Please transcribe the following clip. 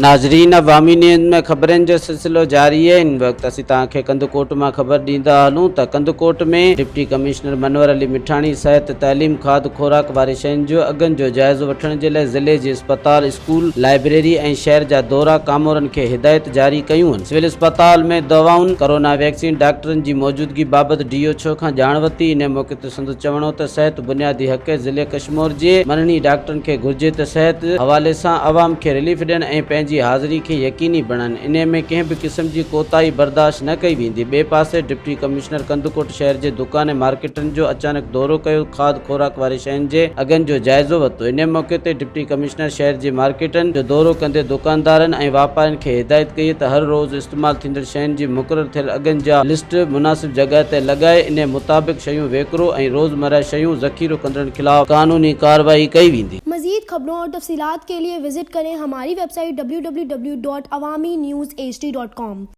ناظرين عوامي نيوز ۾ خبرن جو سلسلو جاري آهي هن وقت اسين توهان کي ڪنڌڪوٽ مان خبر ڏيندا هلون ته ڪنڌڪوٽ ۾ ڊپٽي ڪمشنر منور علي مٺاڻي صحت تعليم کاڌ خوراڪ واري شين جو اگهن جو جائزو وٺڻ جي لاء ضلعي جي اسپتال اسڪول لائبريري ۽ شهر جا دورا ڪامورن کي هدايت جاري ڪيون آهن سول اسپتال ۾ دوائن ڪرونا ويڪسين ڊاڪٽرن جي موجودگي بابت ڊي او ڇو کان ڄاڻ ورتي ان موقعي تي سندس چوڻ هو ته صحت بنيادي حق ضلعي ڪشمور جي مرڻي ڊاڪٽرن کي گهرجي ته صحت حوالي سان عوام کي رليف ڏين ۽ پنهنجي حاضري کي يقيني بڻائن انهي ۾ ڪنهن به قسم جي ڪوتاهي برداشت نه ڪئي ويندي ٻئي پاسي ڊپٽي ڪمشنر ڪنڌڪوٽ شهر جي دڪان ۽ مارڪيٽن جو اچانڪ دورو ڪيو کاڌ خوراڪ واري شين جي اگهن جو جائزو ورتو انهي موقعي تي ڊپٽي ڪمشنر شهر جي مارڪيٽن جو دورو ڪندي دڪاندارن ۽ واپارين کي هدايت ڪئي ته هر روز استعمال ٿيندڙ شين جي مقرر ٿيل اگهن جا لسٽ مناسب جڳهه تي لڳائي انهي مطابق شيون ويڪرو ۽ روزمره شيون ذخيرو ڪندڙن خلاف قانوني ڪارروائي ڪئي ويندي. مزيد خبرون اور تفصيلات کے لئے وزٽ ڪرين ھماري website W W W dot Awami news H D dot com.